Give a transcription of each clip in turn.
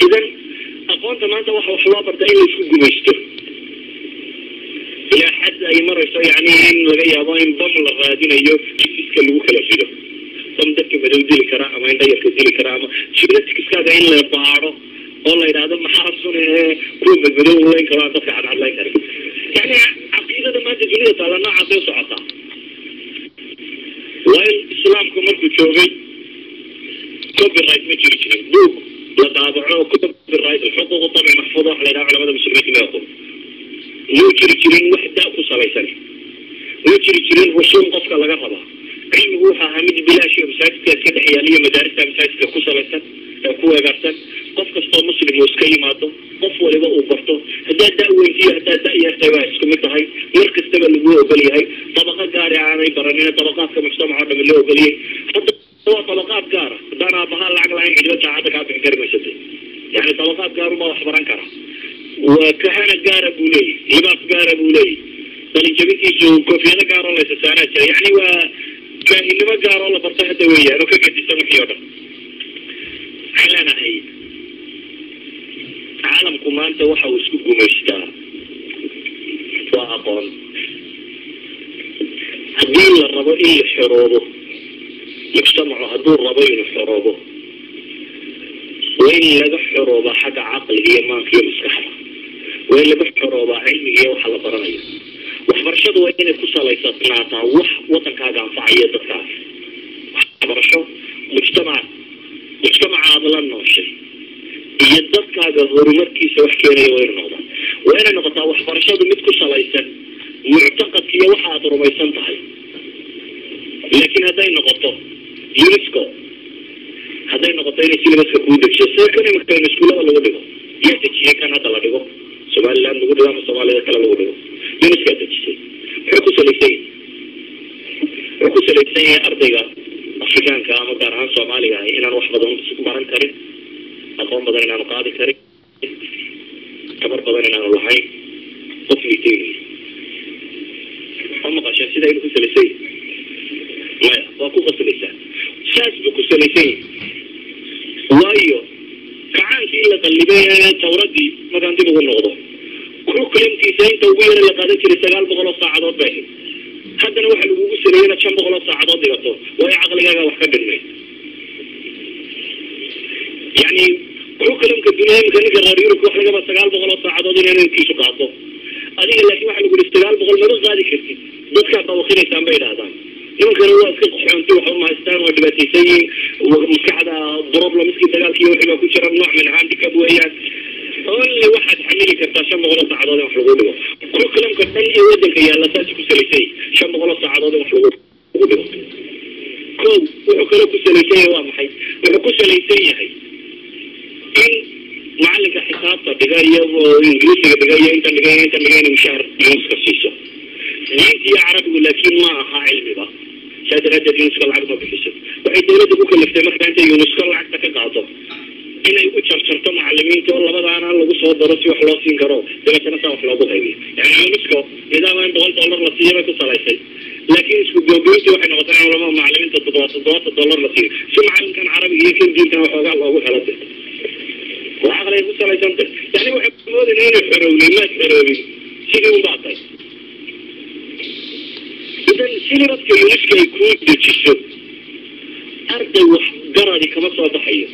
Idan aqoonta maanta waxa wax loo bartaa in la isku gumaysto ilaa xad ay marayso, yani in laga yaabo in bam la raadinayo jifiska lagu kala rido, bam dadka madow dili kara ama indhayarka dili kara, ama geneticskaaga in la baaro oo la yidhaahdo maxaa sun ee kuwa madmadow layn karo aan dadka cadcadlayn karin. Yani caqiidada maanta dunida taala noocaasay u socotaa. Waa in islaamku markuu joogay copyright ma jiri jirin, buug la daabaco copyright xuquuqu tabci maxfuuda waxa la yidhaha culamada muslimiinta ma aqoon. Muu jiri jirin wax daa ku salaysan, muu jiri jirin rusuum qofka laga rabaa. Cilmigu wuxuu ahaa mid bilaash oo masaajidka iska dhex yaaliyo madaarista masaajidka ku salaysan ee ku weegaarsan. Qof kastoo muslim uu iska yimaado, qof waliba uu barto. Haddaad da-weyntiyo haddaad da-yartay waa isku mid tahay, mar kastaba lagu ogol yahay. Dabaqo gaari aanay baranin, dabaqaadka mujtamaca o dhami loo ogolyahay. Hadda waa dabaqaad gaara, haddaan aabahaan lacag lahayn cidba jaacadda kaa bixin kari maysate. Yani dabaqaad gaarunbaa wax baran kara. Waa kahana gaara buu leeyahy, libaas gaara buu leeyahy, qalinjabintiisu koofiyado gaaroo laysa saanaa jira. Yani waa kaahinimo gaaroo la barto hadda weeyaan oo ka gadisan wixii oo dhan. Waxaan leenahay caalamku maanta waxa uu isku gumaystaa waa aqoon. Haddii la rabo in la xoroobo, mujtamacu hadduu rabo inuu xoroobo, waa in laga xoroobaa xagga caqliga iyo maanka iyo maskaxda, waa in laga xoroobaa cilmiga iyo waxa la baranayo. Waxbarashadu waa inay ku salaysnaataa wax wadankaaga anfacayo dadkaas. Waxbarasho mujtamac mujtamacaad la nooshay iyo dadkaaga horumarkiisa wax keenaya waa inu noqdaa. Waa inay noqotaa waxbarashadu mid ku salaysan muctaqadka iyo waxa aad rumaysan tahay. Laakiin hadday noqoto UNESCO, hadday noqoto inay syllabuska kuu dejiyo sida kan imika in iskuullada lagu dhigo, yaa dejiyey kan hadda la dhigo Somaliland lagu dhigo ama Soomaalida kale lagu dhigo? UNESCOa dejisay. Muxuu ku salaysan yahay? Wuxuu ku salaysan yahay ardayga Afrikaanka ama gaar ahaan Soomaaliga ah inaan wax badan baran karin, aqoon badan inaanu qaadi karin, tabar badan inaanu lahayn, qof liitaynayo. Ma maqasheen sida inuu ku salaysan yahay? Maya, waa ku qasbaysaa, saas buu ku salaysan yahay. Waayo kacaankii la qallibay ee tawradii markaan dib ugu noqdo, curriculumkiisa inta ugu yara la qaadan jiray 900 oo saacadood bay ahayd. Haddana waxa lagugu saleeyay inaad 500 oo saacadood dhigato, waayo caqligaaga wax ka dhigmay. Yani curriculumka dunia imika ninka reer Yurubka wax lagaba 900 oo saacadood inay ninkiisu qaato adiga, laakiin waxa lagu yihi 900 maba qaadi kartid, dadkaa dawakinaysaan bay idhahdaan. Nimankana waa iska qaxoonti, waxba ma haystaan, waa dhibaataysan yihiin, maskaxda problemskii dagaalkii wixii baa ku jira, nooc min handicap weeyaan. Only waxaad xamili kartaa 500 oo saacadood in wax lagu dhigo. Curriculumka dhan ee wadanka yaalla saasi ku salaysay, 500 oo saacadood in wax lagu dhigo. Ko wuxuu kaloo ku salaysan yahay waa maxay? Wuxuu ku salaysan yahay in macalinka xisaabta dhiga iyo Ingiriisiga dhiga iyo intan dhiga iyo intan dhiga inay mushaar UNESCO siiso. Diinta iyo Carabigu laakiin ma aha cilmiba, saa daraaddeed UNESCO lacag ma bixiso. Waxay dawladda ku kaliftay marka intay UNESCO lacagta ka qaado inay u jarjarto macalimiinta oo labadaana lagu soo daro si wax loo siin karo, dabeetana saa wax loogu qaybiyo. Yani UNESCO nidaama in $100 la siiyo bay ku salaysay, laakiin isku googoyntii waxay noqotay in culamada macalimiinta $70 la siiyo si macalinkan Carabiga iyo kan diintana waxoogaa loogu helo. De waa caqligay ku salaysantay. Yani waxay moodayna inay xorownay, maad xoroobin, sidii un baa tay. Idan syllabuska UNESCO ay kuu dejiso arday wax garadi kama soo baxayo.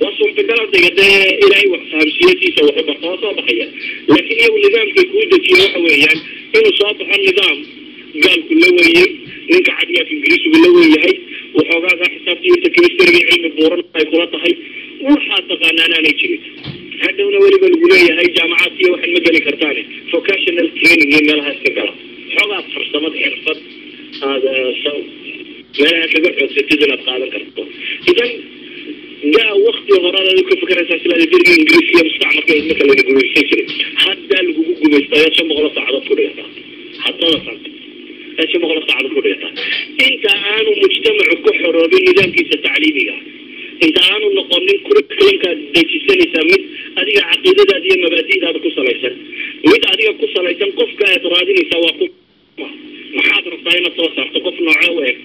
Waa suurtagal ardayga dee Ilaahay wax fahamsiiyadiisa wax u barta waa soo baxaya, laakiin iyagu nidaamkay kuu dejiye waxa weeyaan inuu soo baxo nidaam gaalku la weeyey, ninka cadiga af Ingiriisigu la weyn yahay, waxoogaaga xisaabta inta chemistryga cilmi buuran ay kula tahay, waxaad taqaanaan aanay jirin. Hadhowna weliba lagu leeyahay jaamacaadkiiyo waxaan ma geli kartaane, vocational training iyo meelaha iska gala, xoogaad farsamad xirfad aada meelaha kaga xoogsatid inaad qaadan karto. Idan gaa wakti horaad adigu ka fikeraysaa silaada berigii Ingiriiska iyo mustacmarka marka layna gumaysan jiray. Haddaa lagugu gumaysta ayaad 500 saacadood ku dhigataa, haddada san ayaad 500 saacadood ku dhigataa. Inta aanu mujtamacu ku xoroobin nidaamkiisa tacliimiga, inta aanu noqonin curriculumkaad dejisanaysaa mid adiga caqiidadaada iyo mabaadi'daada ku salaysan, mid adiga ku salaysan qofka aad raadinaysaa waa ku maxaad rabtaa inaad soo saarto, qof nooce u eg,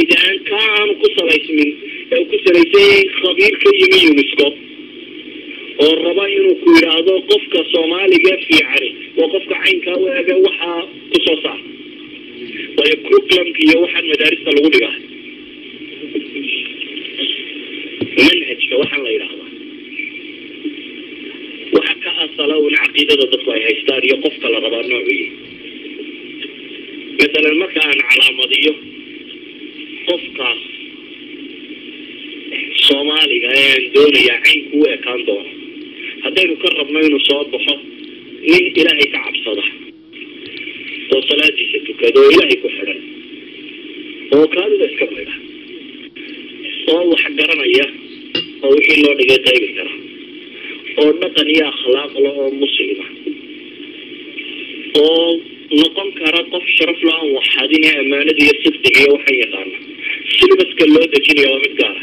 inta aan ka aanu ku salaysmin ee uu ku salaysan yahay khabiir ka yimi UNESCO. Oo raba inuu ku yidhaahdo qofka Soomaaliga fiicani waa qofka caynkaa u ege, waxaa ku soo saar. Waayo, curriculumka iyo waxaan madaarista lagu dhigaa, manhajka waxaan la yidhaahdaa, waxa ka asala un caqiidada dadku ay haystaan iyo qofka la rabaa noocuyi. Masalan, marka aan calaamadiyo qofkaas Soomaaliga ee aan doonayaa caynku u ekaan doono, haddaynu ka rabno inuu soo baxo nin Ilaahay ka cabsada oo salaadiisa tukada oo Ilaahay ku xidhan oo kaadida iska maydha oo wax garanaya oo wixii loo dhigay qaybi kara oo dhaqan iyo akhlaaq la oo muslima oo noqon kara qof sharaf la, aan waxadin ee ammaanada iyo sidqiga iyo waxaan yaqaana, syllabuska loo dejinaya waa mid gaara.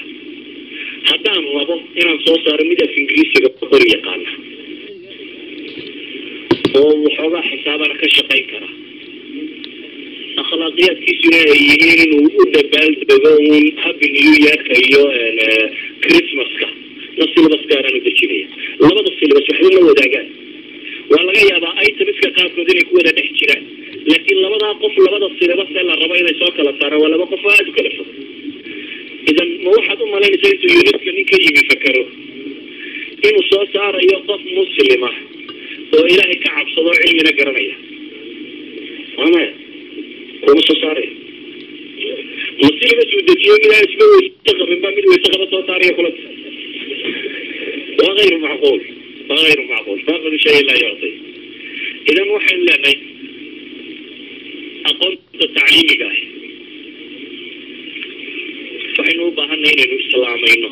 Haddaan rabo inaan soo saaro mid af Ingiriisiga qori yaqaana oo waxoogaa xisaabana ka shaqayn kara, akhlaaqiyaadkiisuna ay yihiin inuu u dabaaldego uun Happy New Yearka iyo Christmaska, na syllabus gaaraan u dejinaya. Labada syllabus waxba ma wadaagaan. Waa laga yaabaa itemska qaarkood inay ku wada dhex jiraan, laakiin labadaa qof, labada syllabus ee la rabo inay soo kala saaraan, waa laba qof oo aada u kala fog. Idan ma waxaad u malaynaysaa intuu UNESCO nin ka yimi fakero inuu soo saarayo qof muslima oo Ilaahay ka cabsado oo cilmina garanaya? Waa maya, kuma soo saarayo. Ma syllabus uu dejiyo mid aan isba weyse qabin baa mid weyse qaba soo saaraya kula? Waa غير معقول, waa غير معقول. فاقد شيء لا يعطي. Idan waxaynu leenahay aqoonta tacliimiga ah waxaynu u baahanay inaynu islaamayno,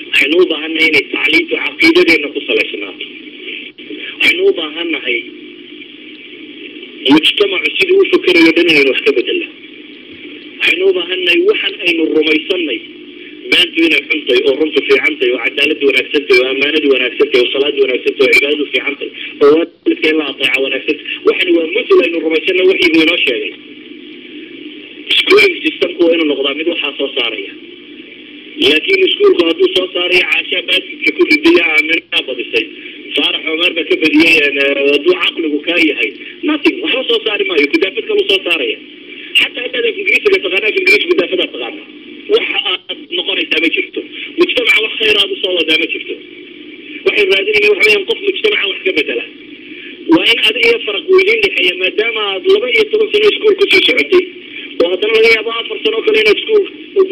waxaynu u baahanay inay tacliintu caqiidadeena ku salaysnaato, waxaynu u baahannahay mujtamacu siduu u fakerayo dhan inaynu wax ka bedelno, waxaynu u baahannahay waxan aynu rumaysanay, beentu inay xuntahay oo runtu fiicantahay oo cadaaladdu wanaagsantahay oo ammaanadu wanaagsantahay oo salaadu wanaagsantahay oo cibaadadu fiicantahay oo waalidka in la ateeca wanaagsantahay. Waxani waa mutul aynu rumaysanay, waxyigu inoo sheegay. Schooling systemku waa inuu noqdaa mid waxaa soo saaraya. Laakiin iskuulku hadduu soo saarayo Caashaa baaskidka ku riday, Aaminaa badisay, Faarax Cumar baa ka badiyey, hadduu caqligu kaa yahay, nothing, waxba soo saari maayo. Kudaafad kalu soo saaraya. Xataa haddaad af Ingiriisiga taqaana, af Ingiriis kudaafadaad taqaana, waxa aad noqonaysaa ma jirto. Mujtamaca wax khayr aad usoo wadaa ma jirto. Waxay raadinayna waxa weyaan qof mujtamaca wax ka bedela. Waa in adiga iyo faraq weydiin dhexeeya, maadaama aad 12 sano iskuul kusii socotay oo haddana laga yaabo 4 sano kale inaad iskuul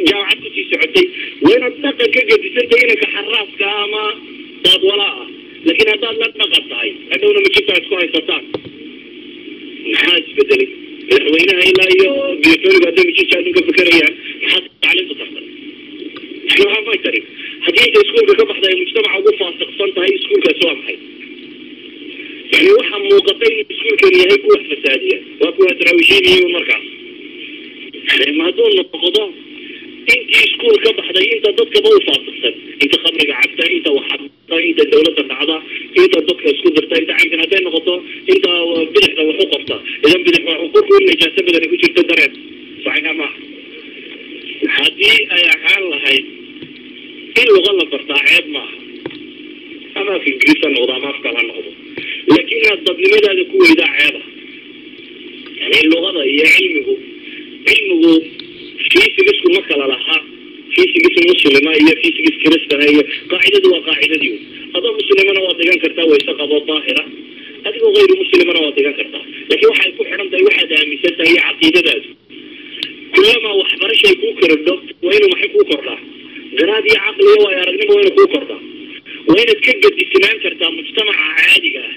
jaamacad kusii socotay. Waa inaad dhaqan ka gedisantay inanka xaraaska ama daadwalaa ah. Laakiin haddaad la dhaqan tahay, hadhowna majirta isku haysataan, maxaa isbedelay? Madaxweynaha ilaa iyo biyotoniga hadday majirta adunka fekerayaan, maxaad tacliintu tartay? Yani waxaa may tarin. Haddii inta iskuulka ka baxda ay mujtamaca ugu faasiqsan tahay, iskuulkaasi waa maxay? Yani waxaa muuqata inuu iskuulkan yahay kuwa fasaadiya, waa kuwa daraawishiin iyo markaas. Yani hadduu noqdo intii iskuul ka baxday inta dadkaba u faasiqsan, inta khamriga cabta, inta waxada, inta dawladda dhacda, inta dadka isku dirta, inta caynkan hadday noqoto, inta bidixda wax u qorta, idan bidix wax u qorku in najaaso badani ku jirto dareen saxiixa maaha. Haddii ay ahaan lahayd in luqa la bartaa ceeb maaha, ama af Ingiriis ha noqdo ama af kale ha noqdo, laakiin inaad dadnimadaada ku weydaa ceeba. Yani luqada iyo cilmigu, cilmigu physicsku ma kala laha physics muslima iyo physics kristana iyo qaacidadu waa qaacidadii. Adoo muslimana waad dhigan kartaa, wayse qabo daahira, adigoo kayru muslimana waad dhigan kartaa, laakiin waxay ku xidhan tahay waxaad aaminsan tahay iyo caqiidadaadu. Kullamaa waxbarashay kuu korodho, waa inuu maxay kuu kordhaa? Garaad iyo caqli iyo waayo aragnimo waa inuu kuu kordhaa. Waa inaad ka gedisnaan kartaa mujtamaca caadiga ah.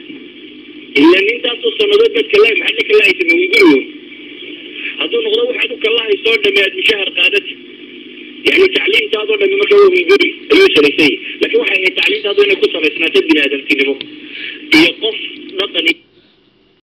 Ila nintaasoo sanadood baad kala maxaad la kala haysay mawgurigoon. Hadduu noqdo waxaad u kala haysoo dhame aad mushahar qaadati, yani tacliimtaadoo dhami marka waa hunguri ayuu salaysanyay. Laakiin waxay ahayd tacliimtaadu inay ku salaysnaato bini aadamtinimo iyo qof dhaqan